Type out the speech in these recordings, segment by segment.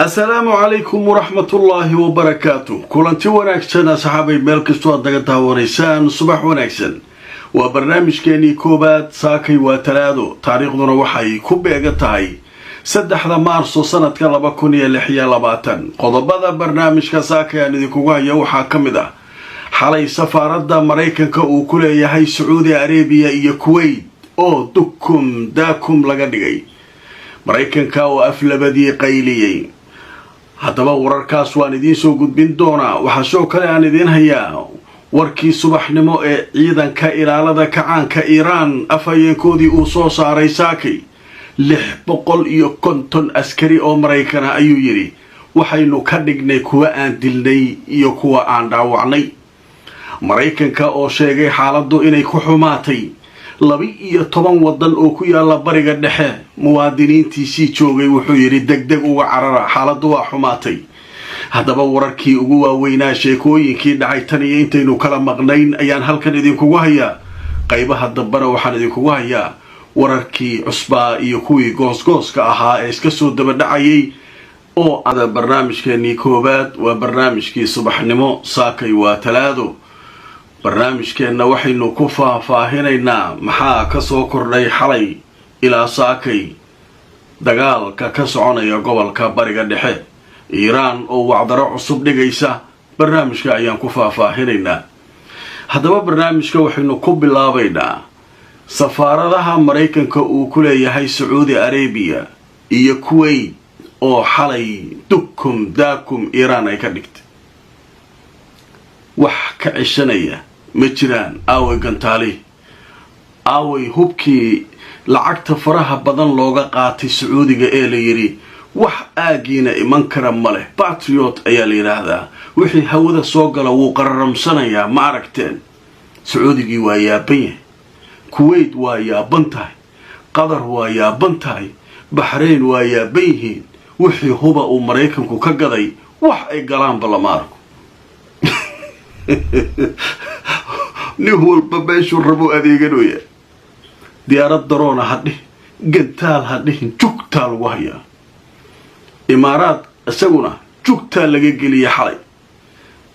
Asalaamu calaykum waraxmatullaahi wabarakaatu. Kulanti wanaagsan, asxaabay, meel kastoo aad naga daawanaysaan, subax wanaagsan. Waa barnaamijkeenii koowaad. Saakay waa Talaado, taariikhduna waxay ku beegan tahay 3-da Maarso sanadka 2026. Qodobada barnaamijka saakay aan idinkugu hayo waxaa ka mid ah xalay safaaradda Maraykanka uu ku leeyahay Sacuudi Arabiya iyo Kuwait oo dukum daakum laga dhigay, Maraykanka oo aflabadii qayliyey. Haddaba wararkaas waan idiin soo gudbin doonaa. Waxaa sidoo kale aan idiin hayaa warkii subaxnimo ee ciidanka ilaalada kacaanka Iiraan afhayeenkoodii uu soo saaray saakay. 650 askari oo Maraykana, ayuu yidhi, waxaynu ka dhignay kuwa aan dilnay iyo kuwa aan dhaawacnay. Maraykanka oo sheegay xaaladdu inay ku xumaatay. 12 waddan oo ku yaala Bariga Dhexe muwaadiniintiisii joogay wuxuu yidhi degdeg uga carara, xaaladdu waa xumaatay. Haddaba wararkii ugu waaweynaa, sheekooyinkii dhacay tan iyo intaynu kala maqnayn ayaan halkan idinkugu hayaa. Qaybaha dambena waxaan idinkugu hayaa wararkii cusbaa iyo kuwii goosgooska ahaa ee iska soo daba dhacayay. Oo barnaamijkeenii koowaad waa barnaamijkii subaxnimo. Saakay waa Talaado. Barnaamijkeenna waxaynu ku faahfaahinaynaa maxaa ka soo kordhay xalay ilaa saakay dagaalka ka soconaya gobolka Bariga Dhexe, Iiraan oo wacdaro cusub dhigaysa. Barnaamijka ayaan ku faahfaahinaynaa. Haddaba barnaamijka waxaynu ku bilaabaynaa safaaradaha Maraykanka uu ku leeyahay Sacuudi Arabiya iyo Kuwait oo xalay dukum daakum Iiraan ay ka dhigtay. Wax ka ceshanaya ma jiraan. Aaway gantaali? Aaway hubkii lacagta faraha badan looga qaatay Sacuudiga ee la yidhi wax aagiina iman kara ma leh? Patriot ayaa la yidhaahdaa, wixii hawada soo gala wuu qararamsanayaa. Ma aragteen? Sacuudigii waa yaaban yahay, Kuwait waa yaaban tahay, Qatar waa yaaban tahay, Baxrayn waa yaaban yihiin. Wixii huba uu Maraykanku ka gaday wax ay galaanba lama arko. Nin walba meeshuu rabuu adeeganooya. Diyaarad daroona ha dhihin, gantaal ha dhihin, jugtaa lagu hayaa. Imaaraad isaguna jugtaa laga geliyay xalay.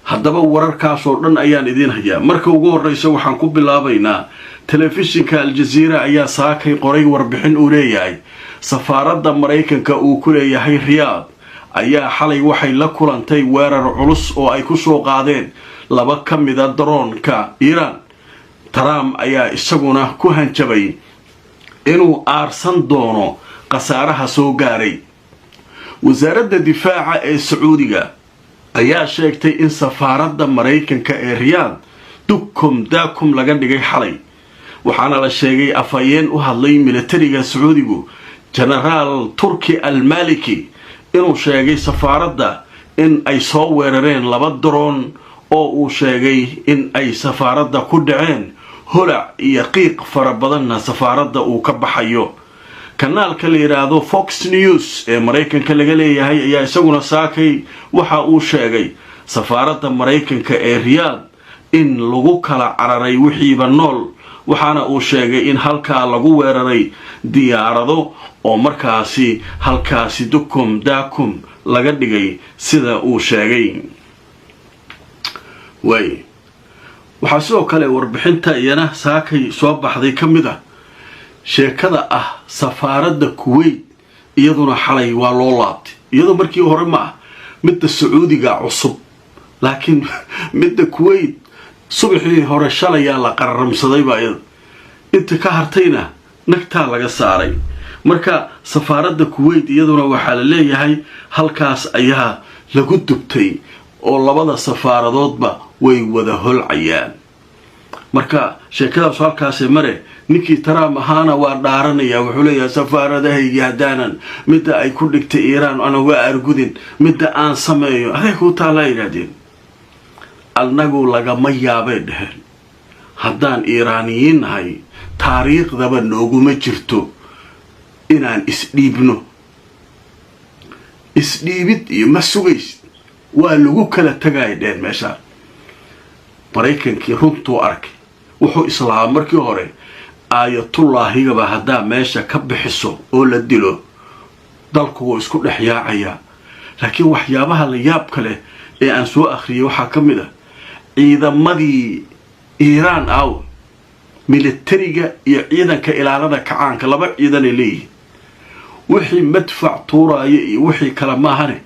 Haddaba wararkaasoo dhan ayaan idiin hayaa. Marka ugu horreysa waxaan ku bilaabaynaa telefishinka Aljaziira ayaa saakay qoray warbixin uu leeyahay safaaradda Maraykanka uu ku leeyahay Riyaad ayaa xalay waxay la kulantay weerar culus oo ay ku soo qaadeen laba ka mida daroonka Iiraan. Trump ayaa isaguna ku hanjabay inuu aarsan doono khasaaraha soo gaaray. Wasaaradda difaaca ee Sacuudiga ayaa sheegtay in safaaradda Maraykanka ee Riyaad dukum daakum laga dhigay xalay, waxaana la sheegay afhayeen u hadlay militariga Sacuudigu, Genaraal Turki al Maliki, inuu sheegay safaaradda in ay soo weerareen laba daroon oo uu sheegay in ay safaaradda ku dhaceen, holac iyo qiiq fara badanna safaaradda uu ka baxayo. Kanaalka la yidhaahdo Fox News ee Maraykanka laga leeyahay ayaa isaguna saakay waxa uu sheegay safaaradda Maraykanka ee Riyaad in lagu kala cararay wixiiba nool, waxaana uu sheegay in halkaa lagu weeraray diyaarado oo markaasi halkaasi dukum daakum laga dhigay, sida uu sheegay. Waay, waxaa sidoo kale warbixinta iyana saakay soo baxday ka mid ah sheekada ah safaaradda Kuwait iyaduna xalay waa loo laabtay. Iyadoo markii hore ma ah midda Sacuudiga cusub, laakiin midda Kuwait subaxii hore shalayaa la qararamsadayba, iyada inta ka hartayna nagtaa laga saaray. Marka safaaradda Kuwait iyaduna waxaa la leeyahay halkaas ayaa lagu dubtay oo labada safaaradoodba way wada holcayaan. Marka sheekadaasu halkaase mare. Ninkii Trump ahaana waa dhaaranaya, wuxuu leeyahay safaaradahaygi haddaanan midda ay ku dhigtay Iiraan ana waa argudin, midda aan sameeyo aday kuu taallaa, yidhahdeen. Annagu lagama yaabay dheheen, haddaan Iiraaniyiin nahay taariikhdaba nooguma jirto inaan isdhiibno. Isdhiibid iyo ma sugaysid, waa lagu kala tagaaya dheheen meeshaan. Maraykankii runtuu arkay, wuxuu islahaa markii hore Aayatullaahigaba haddaa meesha ka bixiso oo la dilo, dalku wuu isku dhex yaacayaa. Laakiin waxyaabaha la yaabka leh ee aan soo akhriyay waxaa ka mid ah ciidamadii Iiraan aaw, militariga iyo ciidanka ilaalada kacaanka, laba ciidanay leeyihiin. Wixii madfac tuuraaya iyo wixii kale maahane,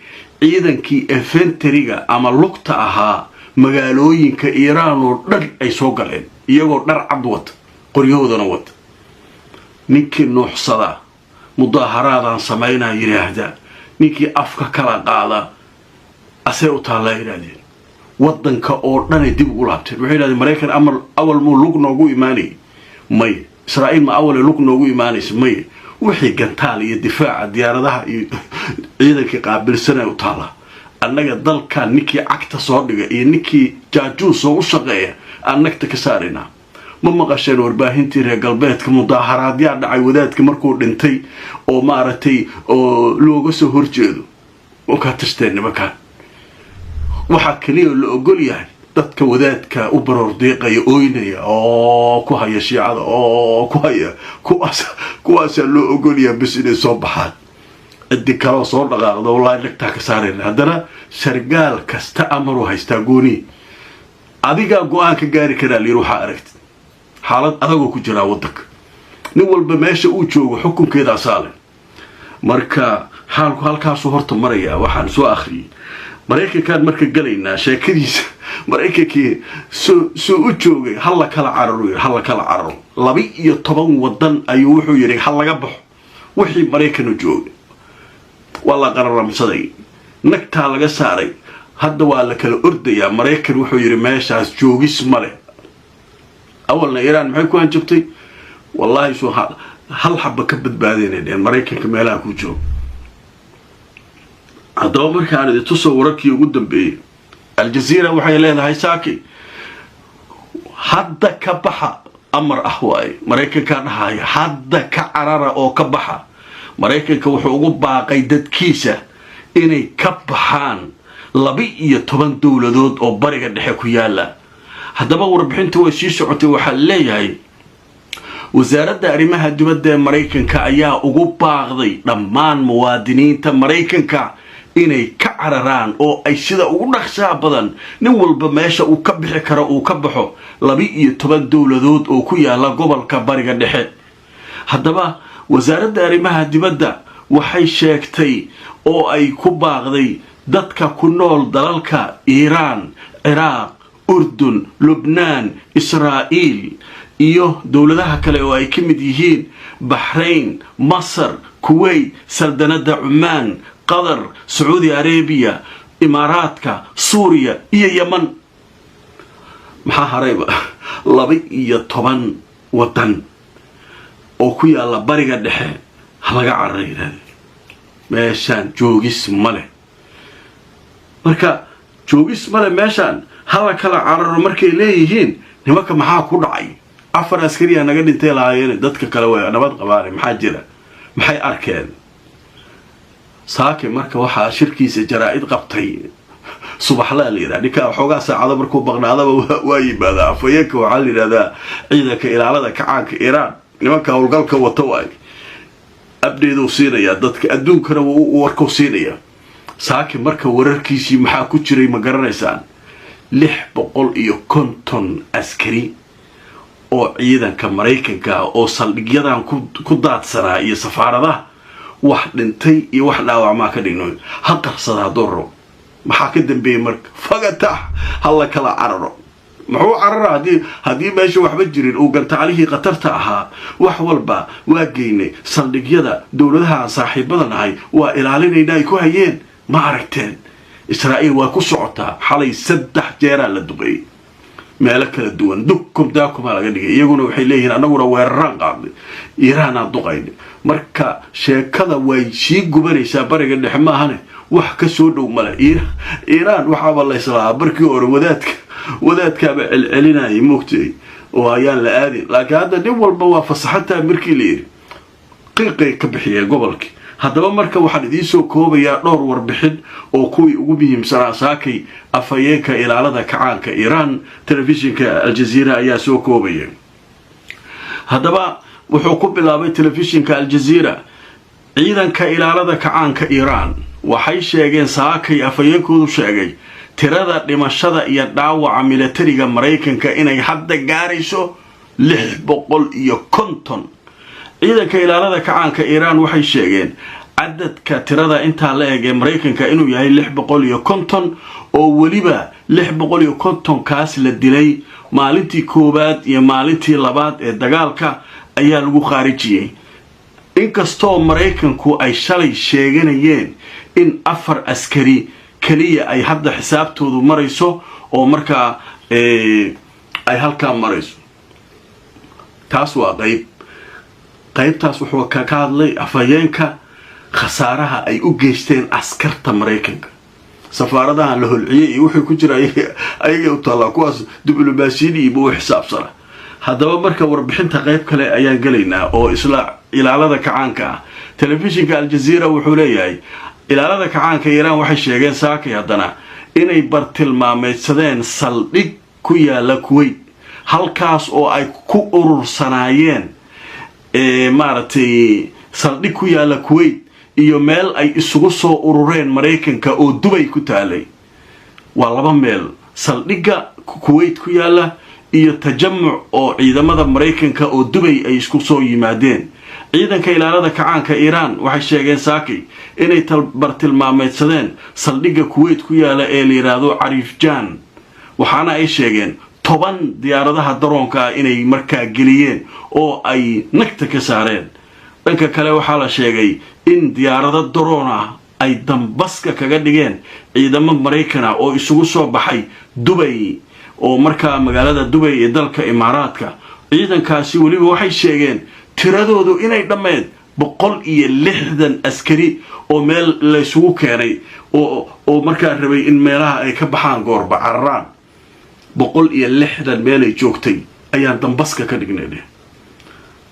ciidankii infantry-ga ama lugta ahaa magaalooyinka Iiraan oo dhan ay soo galeen, iyagoo dhar cad wata, qoryahoodana wata. Ninkii nuuxsada, mudaaharaadaan samaynaa yidhaahda, ninkii afka kala qaada, asay u taallaa yidhaahdeen. Waddanka oo dhanay dib ugu laabteen. Waxay yidhahdeen, Maraykan amal awal muu lug noogu imaanayay? Maya. Israa'iil ma awalay lug noogu imaanaysa? Maya. Wixii gantaal iyo difaaca diyaaradaha iyo ciidankii qaabilsanay u taallaa. Annaga dalkan ninkii cagta soo dhiga iyo ninkii jaajuus oo u shaqeeya aan nagta ka saaraynaa. Ma maqasheen warbaahintii reer galbeedka mudaaharaadyaa dhacay wadaadka markuu dhintay oo maaragtay oo looga soo horjeedo? Kaa tashteen nimankaan. Waxaa keliya la ogol yahay dadka wadaadka u baroor diiqaya, ooynaya oo ku haya shiicada oo ku haya, kuwaas kuwaasaa loo ogolyahay bis inay soo baxaan. Ciddi kaloo soo dhaqaaqda, wallaahi dhagtaa ka saarayna. Haddana sargaal kasta amaruu haystaa gooniyi, adigaa go-aan ka gaari karaa layiri. Waxaa aragtid xaalad adagoo ku jiraa waddanka, nin walba meesha uu joogo xukunkeeda asaale. Marka xaalku halkaasuu horta marayaa. Waxaan soo akhriyey Maraykankaan marka gelaynaa sheekadiisa. Maraykankii suu u joogay, ha la kala cararo yidhi, ha la kala cararo. 12 waddan ayuu wuxuu yidhi ha laga baxo. Wixii Maraykanu joogay waa la qararamsaday, nagtaa laga saaray. Hadda waa la kala ordayaa. Maraykan wuxuu yidhi meeshaas joogis ma leh. Awalna Iiraan maxay ku hanjabtay? Wallaahi suu hal xaba ka badbaadaynay dheen Maraykanka meelaha ku joogo. Haddaba markaan idin tuso wararkii ugu dambeeyey, Aljaziira waxay leedahay saaki hadda ka baxa. Amar ah waaye, Maraykankaa dhahaya hadda ka carara oo ka baxa. Maraykanka wuxuu ugu baaqay dadkiisa inay ka baxaan 12 dowladood oo Bariga Dhexe ku yaala. Haddaba warbixinta way sii socotay. Waxaa leeyahay Wasaaradda Arrimaha Dibadda ee Maraykanka ayaa ugu baaqday dhammaan muwaadiniinta Maraykanka inay ka cararaan oo ay sida ugu dhaqsaha badan nin walba meesha uu ka bixi karo uu ka baxo 12 dowladood oo ku yaala gobolka Bariga Dhexe. Haddaba Wasaaradda Arrimaha Dibadda waxay sheegtay oo ay ku baaqday dadka ku nool dalalka Iiraan, Ciraaq, Urdun, Lubnaan, Israa'iil iyo dowladaha kale oo ay ka mid yihiin Baxrayn, Masar, Kuwait, Saldanadda Cumaan, Qatar, Sacuudi Arabiya, Imaaraadka, Suuriya iyo Yeman. Maxaa harayba? 12 waddan oo ku yaalla Bariga Dhexe ha laga carara yidhahde, meeshaan joogis ma leh. Marka joogis male meeshaan, hala kala cararo markay leeyihiin nimanka, maxaa ku dhacay? Afar askariyaa naga dhintay lahaayeen, dadka kale way nabad qabaane. Maxaa jira? Maxay arkeen saake? Marka waxaa shirkiisa jaraa-id qabtay subaxlaa la yidhaha ninkaa. Waxoogaa saacado markuu baqnaadaba waa yimaadaa. Afhayeenka waxaa la yidhahdaa ciidanka ilaalada kacaanka Iiraan, nimanka howlgalka wata waay. Abdheeduu siinayaa dadka adduunkana, warkuu siinayaa saake. Marka wararkiisii maxaa ku jiray, ma garanaysaan? 650 askari oo ciidanka Maraykanka oo saldhigyadan ku daadsanaa iyo safaaradaha, wax dhintay iyo wax dhaawacmaa ka dhigno. Ha qarsada hadduu rabo. Maxaa ka dambeeyey marka? Fagatax, ha la kala cararo. Muxuu carara haddii meesha waxba jirin? Uu gantaalihii khatarta ahaa wax walba waa geynay saldhigyada dowladaha aan saaxiibada nahay, waa ilaalinayna ay ku hayeen. Ma aragteen? Israa'iil waa ku socotaa. Xalay saddex jeeraa la duqeeyey meelo kala duwan, dukum daakumaa laga dhigay. Iyaguna waxay leeyihiin annaguna weeraraan qaadnay, Iiraanaan duqaynay. Marka sheekada way sii gubanaysaa. Bariga Dhexe maahane wax ka soo dhow male. Iiraan waxaaba layslahaa markii hore wadaadka, wadaadkaaba celcelinayay moogtay oo ayaan la aadin, laakiin hadda nin walba waa fasaxantaha markii la yidhi, qiiqay ka bixiyeen gobolkii. Haddaba marka waxaan idiin soo koobayaa dhowr warbixin oo kuwii ugu muhiimsanaa saakay afhayeenka ilaalada kacaanka Iiraan. Telefishinka Aljaziira ayaa soo koobaya. Haddaba wuxuu ku bilaabay telefishinka Aljaziira: ciidanka ilaalada kacaanka Iiraan Waxay sheegeen saakay, afhayeenkoodu sheegay, tirada dhimashada iyo dhaawaca militariga Maraykanka inay hadda gaarayso 650. Ciidanka Ilaalada Kacaanka Iiraan waxay sheegeen cadadka tirada intaa la eg ee Maraykanka inuu yahay 650, oo weliba 650-kaas la dilay maalintii koowaad iyo maalintii labaad ee dagaalka ayaa lagu khaarijiyey, inkastoo Maraykanku ay shalay sheeganayeen in afar askari keliya ay hadda xisaabtoodu marayso oo markaa ay halkaa marayso. Taas waa qayb. Qaybtaas wuxuu ka hadlay afhayeenka khasaaraha ay u geysteen askarta Maraykanka. Safaaradahan la holciyey iyo wuxuu ku jira ayagay u taallaa, kuwaas diblomaasiyad iyo u xisaabsana. Haddaba marka warbixinta qayb kale ayaan gelaynaa oo isla Ilaalada Kacaanka ah. Telefishinka Aljaziira wuxuu leeyahay Ilaalada Kacaanka Iiraan waxay sheegeen saakay haddana inay bartilmaameydsadeen saldhig ku yaala Kuwait, halkaas oo ay ku urursanaayeen, maaragtay, saldhig ku yaala Kuwait iyo meel ay isugu soo urureen Maraykanka oo Dubay ku taalay. Waa laba meel: saldhigga Kuwait ku yaala iyo tajamuc oo ciidamada Maraykanka oo Dubay ay isku soo yimaadeen. Ciidanka Ilaalada Kacaanka Iiraan waxay sheegeen saakay inay bartilmaameydsadeen saldhigga Kuwait ku yaala ee la yidhaahdo Cariifjaan, waxaana ay sheegeen 10 diyaaradaha daroonka ah inay markaa geliyeen oo ay nagta ka saareen. Dhanka kale, waxaa la sheegay in diyaarado daroon ah ay dambaska kaga dhigeen ciidamo Maraykan ah oo isugu soo baxay Dubay, oo markaa magaalada Dubay ee dalka Imaaraadka. Ciidankaasi weliba waxay sheegeen tiradoodu inay dhammeed 160 askari oo meel laysugu keenay oo markaa rabay in meelaha ay ka baxaan, goorba cararaan. 160 meelay joogtay ayaan dambaska ka dhignay dheh.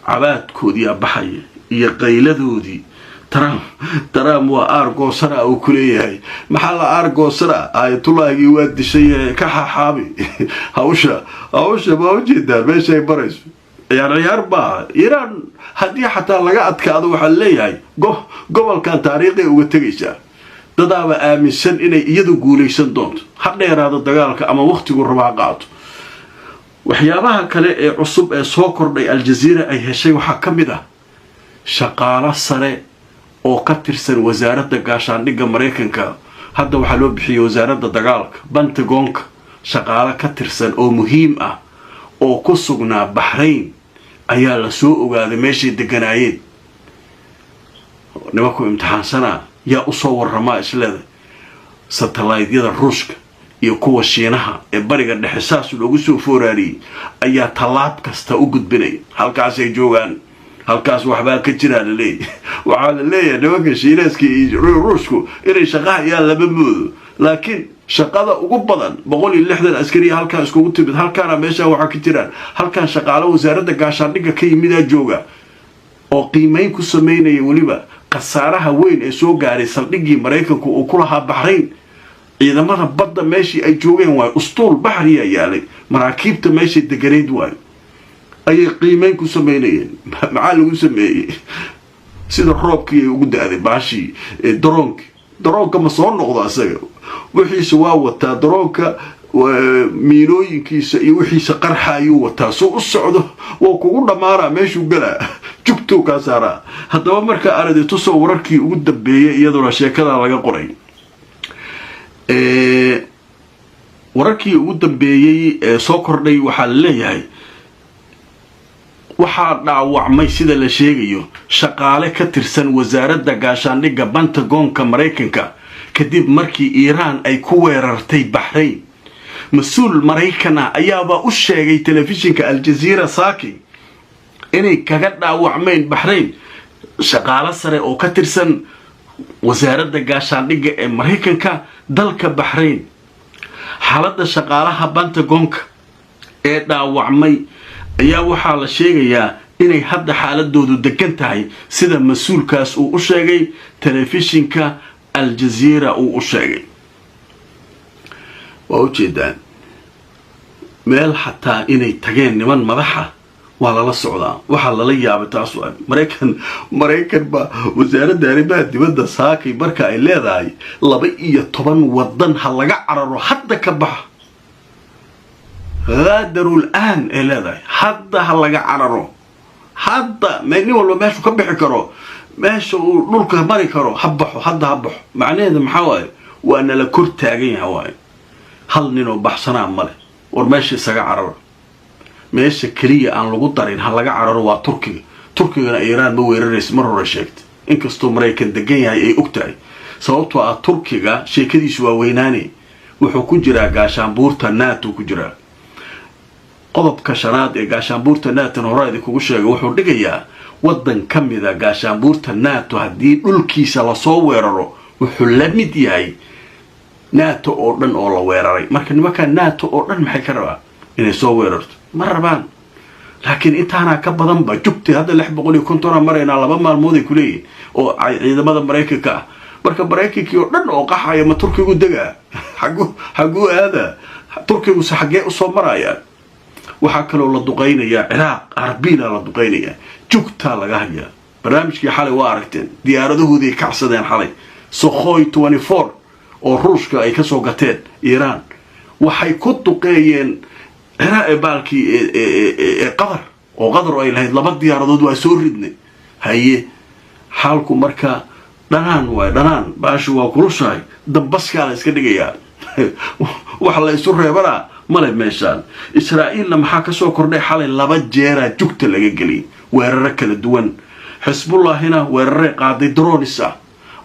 Cabaadkoodiyaa baxaya iyo qayladoodii. Trump, Trump waa aargoosana uu ku leeyahay. Maxaa la aargoosana? Aayatullaahigii waa dishay, ka xaxaabi hawsha. Hawsha ma ujeedaa meeshay barayso? Ciyaar ciyaar maaha. Iiraan haddii xataa laga adkaado, waxaa leeyahay gobolkan taariikhay uga tegaysaa. Dadaaba aaminsan inay iyadu guulaysan doonto, ha dheeraado dagaalka ama wakhtigu raba ha qaato. Waxyaabaha kale ee cusub ee soo kordhay Aljaziira ay heshay waxaa ka mid ah shaqaalo sare oo ka tirsan Wasaaradda Gaashaandhigga Maraykanka, hadda waxaa loo bixiyey Wasaaradda Dagaalka, Pentagonka, shaqaalo ka tirsan oo muhiim ah oo ku sugnaa Baxrayn ayaa la soo ogaaday meeshay deganaayeen. Nimanku imtixaansanaa yaa usoo waramaa isleeda. Satellaydyada Ruushka iyo kuwa Shiinaha ee Bariga Dhexe saas loogu soo fooraariyey ayaa tallaab kasta u gudbinaya. Halkaasay joogaan, halkaas waxbaa ka jiraa laleeyahy. Waxaa la leeyahay nimanka Shiineeska iyo Ruushku inay shaqaha yaa lama moodo, laakiin shaqada ugu badan 160 askariya halkaa iskugu timid, halkaana meeshaa waxaa ka jiraan, halkaan shaqaalo Wasaaradda Gaashaandhigga ka yimidaa jooga oo qiimeyn ku sameynaya weliba khasaaraha weyn ee soo gaaray saldhiggii Maraykanku uu ku lahaa Baxrayn. Ciidamada badda meeshii ay joogeen waayo, ustuul baxriyaa yaalay, maraakiibta meeshay deganayd waayo, ayay qiimeyn ku sameynayeen. Maxaa lagu sameeyey? Sida roobkii ay ugu da-day baashii daroonkii. Daroonka ma soo noqdo asaga, wixiisa waa wataa daroonka, miinooyinkiisa iyo wixiisa qarxa ayuu wataa. Suu u socdo waa kugu dhammaanaa, meeshuu galaa jugtuu kaa saaraa. Haddaba marka aradi tusoo wararkii ugu dambeeyey, iyaduna sheekada laga qoray, wararkii ugu dambeeyey ee soo kordhay, waxaa la leeyahay waxaa dhaawacmay, sida la sheegayo, shaqaale ka tirsan Wasaaradda Gaashaandhigga, Pentagonka Maraykanka, kadib markii Iiraan ay ku weerartay Baxrayn. Mas-uul Maraykan ah ayaabaa u sheegay telefishinka Aljaziira saaki inay kaga dhaawacmeen Baxrayn shaqaalo sare oo ka tirsan Wasaaradda Gaashaandhigga ee Maraykanka dalka Baxrayn. Xaaladda shaqaalaha Pentagonka ee dhaawacmay ayaa waxaa la sheegayaa inay hadda xaaladoodu degan tahay, sida mas-uulkaas uu u sheegay telefishinka Aljaziira uu u sheegay. Waa ujeedaan meel xataa inay tageen niman madaxa. Waa lala socdaa. Waxaa lala yaabay taas waa Maraykan. Maraykan baa wasaaradda arrimaha dibadda saakay marka ay leedahay 12 wadan ha laga cararo, hadda ka baxa, غادروا الآن ay leedahay, hadda ha laga cararo, hadda nin walba meeshuu ka bixi karo, meesha uu dhulka mari karo ha baxo, hadda ha baxo. Macnaheeda maxaa waaye? Waa nala kor taagan yaha waaye. Hal ninoo baxsanaa male. War meesha isaga cararo. Meesha keliya aan lagu darin ha laga cararo waa Turkiga. Turkigana Iiraan ma weeraraysa, mar hore sheegtay, inkastoo Maraykan degan yahay ay og tahay, sababtoo ah Turkiga sheekadiisu waa weynaane. Wuxuu ku jiraa gaashaanbuurta NATO ku jiraa. Qodobka shanaad ee gaashaanbuurta NATO hore idinkugu sheegay wuxuu dhigayaa waddan ka mida gaashaanbuurta NATO haddii dhulkiisa lasoo weeraro, wuxuu la mid yahay NATO oo dhan oo la weeraray. Marka nimankaa NATO oo dhan maxay ka rabaan? Inay soo weerarto ma rabaan, laakiin intaanaa ka badanba jugtay. Hadda 650-aa maraynaa 2 maalmood ay kuleeyihin oo ciidamada Maraykanka ah. Marka Maraykankii oo dhan oo qaxaya, ma Turkigu degaa? Xagu xaguu aadaa Turkiguse? Xaggee usoo marayaan? Waxaa kaloo la duqaynayaa Ciraaq, Arbiila la duqaynayaa, jugtaa laga hayaa. Barnaamijkii xalay waa aragteen, diyaaradahoodii kacsadeen xalay. Sukhoi 24 oo Ruushka ay kasoo gateen Iiraan waxay ku duqeeyeen Ciraaq baalkii ee Qatar, oo Qatar ay lahayd laba diyaaradood waa soo ridnay. Haye, xaalku marka dhanaan waay, dhanaan baashu waa kulushahay, dambaskaa la iska dhigayaa, wax la isu reebanaa male meeshaan. Israa'iilna maxaa kasoo kordhay? Xalay laba jeeraa jugta laga geliyay, weeraro kala duwan. Xisbullaahina weeraray qaaday drones ah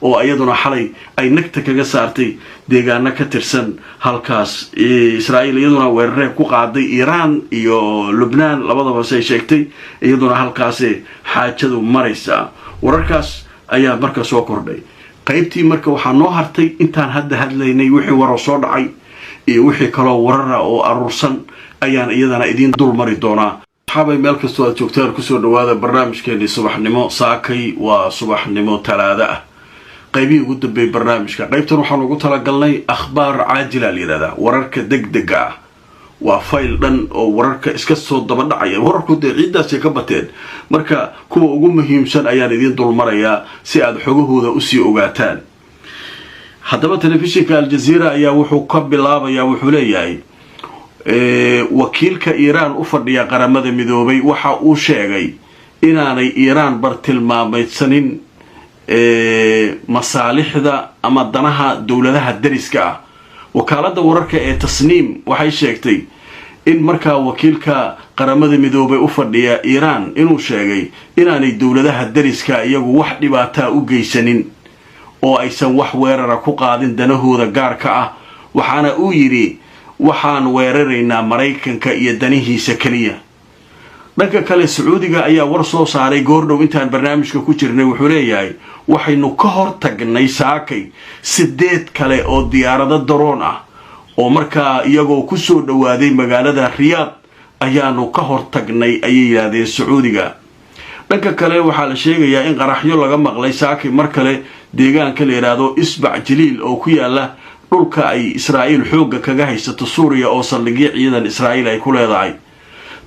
oo iyaduna xalay ay nagta kaga saartay deegaano ka tirsan halkaas. Israa'iil iyaduna weerarey ku qaaday Iiraan iyo Lubnaan labadaba, say sheegtay iyaduna. Halkaasi xaajadu maraysaa. Wararkaas ayaa marka soo kordhay qaybtii. Marka waxaa noo hartay intaan hadda hadlaynay wixii waroo soo dhacay iyo wixii kaloo warara oo aruursan ayaan iyadana idiin dul mari doonaa. Asxaabay, meel kastoo aad joogtaan, kusoo dhawaada barnaamijkeenii subaxnimo. Saakay waa subaxnimo Talaado ah, qaybihii ugu dambeeyay barnaamijka. Qaybtan waxaan ugu talagalnay أخبار عاجلة la yidhahdaa, wararka deg dega ah. Waa fayl dhan oo wararka iska soo daba dhacaya. Wararku dee ciiddaasay ka bateen, marka kuwa ugu muhiimsan ayaan idiin dulmarayaa si aada xogahooda usii ogaataan. Haddaba telefishinka Aljaziira ayaa wuxuu ka bilaabayaa, wuxuu leeyahay wakiilka Iiraan u fadhiya Qaramada Midoobay waxa uu sheegay inaanay Iiraan bartilmaameydsanin masaalixda ama danaha dowladaha deriska ah. Wakaaladda wararka ee Tasniim waxay sheegtay in markaa wakiilka Qaramada Midoobay u fadhiya Iiraan inuu sheegay inaanay dowladaha deriska iyagu wax dhibaataa u geysanin oo aysan wax weerara ku qaadin danahooda gaarka ah. Waxaana uu yidhi, waxaan weeraraynaa Maraykanka iyo danihiisa keliya. Dhanka kale, Sacuudiga ayaa war soo saaray goordhow intaan barnaamijka ku jirnay. Wuxuu leeyahay, waxaynu ka hor tagnay saakay sideed kale oo diyaarado daroon ah oo markaa iyagoo kusoo dhowaaday magaalada Riyaad ayaanu ka hor tagnay, ayay yidhaahdeen Sacuudiga. Dhanka kale, waxaa la sheegayaa in qaraxyo laga maqlay saakay mar kale deegaanka la yidhaahdo Isbac Jaliil oo ku yaala dhulka ay Israa'iil xoogga kaga haysato Suuriya, oo saldhigyo ciidan Israa'iil ay ku leedahay.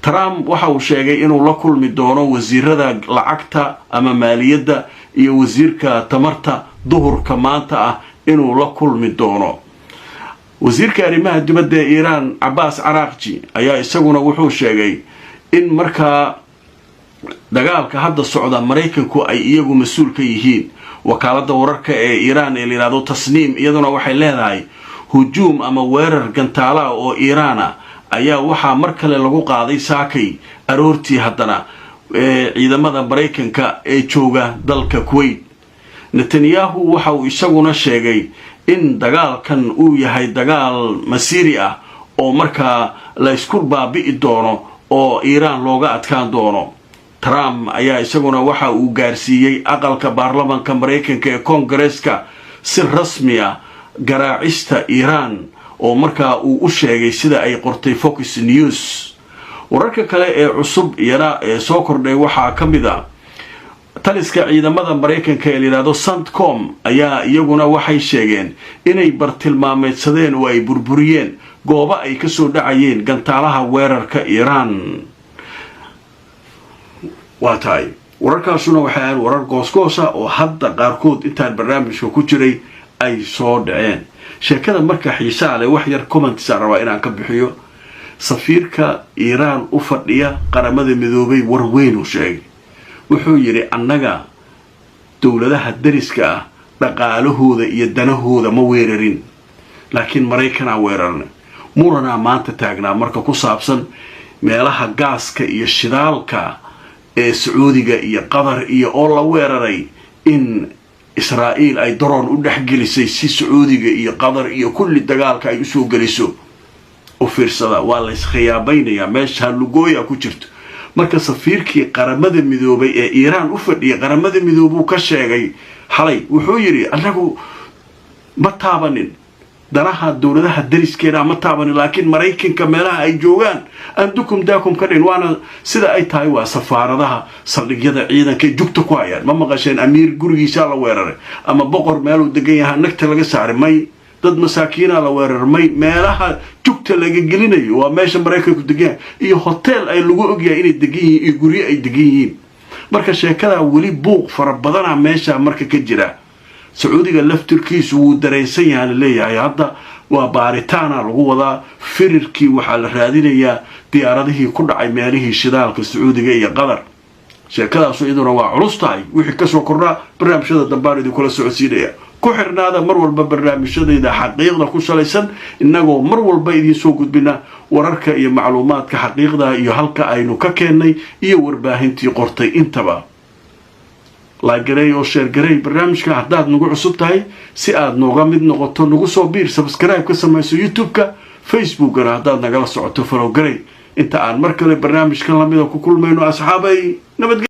Trump waxa uu sheegay inuu la kulmi doono wasiirada lacagta ama maaliyadda iyo wasiirka tamarta duhurka maanta ah inuu la kulmi doono. Wasiirka arrimaha dibadda ee Iiraan Cabaas Caraaqji ayaa isaguna wuxuu sheegay in markaa dagaalka hadda socda Maraykanku ay iyagu mas-uul ka yihiin. Wakaaladda wararka ee Iiraan ee layidhahdo Tasniim iyaduna waxay leedahay hujuum ama weerar gantaalaha oo Iiraan ah ayaa waxaa mar kale lagu qaaday saakay aroortii haddana ciidamada Maraykanka ee jooga dalka Kuwait. Netanyahu waxa uu isaguna sheegay in dagaalkan uu yahay dagaal masiiri ah oo markaa la isku baabi'i doono oo Iiraan looga adkaan doono. Trump ayaa isaguna waxa uu gaarsiiyey aqalka baarlamanka Maraykanka ee Koongareeska si rasmi ah garaacista Iiraan, oo markaa uu u sheegay, sida ay qortay Fox News. Wararka kale ee cusub iyana ee soo kordhay waxaa ka mid a taliska ciidamada Maraykanka ee layidhahdo CENTCOM ayaa iyaguna waxay sheegeen inay bartilmaameedsadeen oo ay burburiyeen goobo ay kasoo dhacayeen gantaalaha weerarka Iiraan. Waa tahay, wararkaasuna waxay ahayn warar goosgoosa oo hadda qaarkood intaan barnaamijka ku jiray ay soo dhaceen. Sheekada marka xiisaa leh, wax yar comments aan rabaa inaan ka bixiyo. Safiirka Iiraan u fadhiya Qaramada Midoobay war weyn uu sheegay. Wuxuu yidhi: "Annaga dowladaha dariska ah dhaqaalahooda iyo danahooda ma weerarin, laakiin Maraykanaa weerarnay." Muranaa maanta taagnaa marka ku saabsan meelaha gaaska iyo shidaalka ee Sacuudiga iyo Qatar iyo oo la weeraray, in Israa'iil ay daroon u dhexgelisay si Sacuudiga iyo Qatar iyo kulli dagaalka ay usoo geliso. U fiirsada, waa la iskhiyaabaynayaa, meesha lugooya ku jirto. Marka safiirkii Qaramada Midoobay ee Iiraan u fadhiyay Qaramada Midoobuu ka sheegay xalay, wuxuu yidhi: "Annagu ma taabanin danaha dowladaha dariskeena, ma taabanin, laakiin Maraykanka meelaha ay joogaan aan dukum daakum ka dhin." Waana sida ay tahay. Waa safaaradaha, saldhigyada ciidanka ay jugta ku hayaan. Ma maqasheen amiir gurigiisaa la weeraray ama boqor meeluu degan yahaa nagta laga saaray? May. Dad masaakiina la weerarmay. Meelaha jugta laga gelinayo waa meesha Maraykanku degan yahay iyo hotel ay lagu ogyahay inay degan yihiin iyo guryo ay degan yihiin. Marka sheekadaa weli buuq fara badana meesha marka ka jira. Sacuudiga laftirkiisu wuu dareensan yahaa, laleeyahay. Hadda waa baaritaana lagu wadaa firirkii, waxaa la raadinayaa diyaaradihii ku dhacay meelihii shidaalka Sacuudiga iyo Qatar. Sheekadaasu iyaduna waa culus tahay. Wixii kasoo kordhaa barnaamijyada dambaan idinkula socodsiinaya. Ku xirnaada mar walba barnaamijyadayda xaqiiqda ku salaysan, innagoo mar walba idiin soo gudbina wararka iyo macluumaadka xaqiiqda iyo halka aynu ka keennay iyo warbaahintii qortay intaba. Like garey oo share garey barnaamijka. Haddaad nagu cusub tahay, si aad nooga mid noqoto, nagu soo biir, subscribe ka samayso YouTube-ka, Facebookana haddaad nagala socoto follow garey. Inta aan mar kale barnaamijkan lamida ku kulmayno, asxaabay, nabadgel.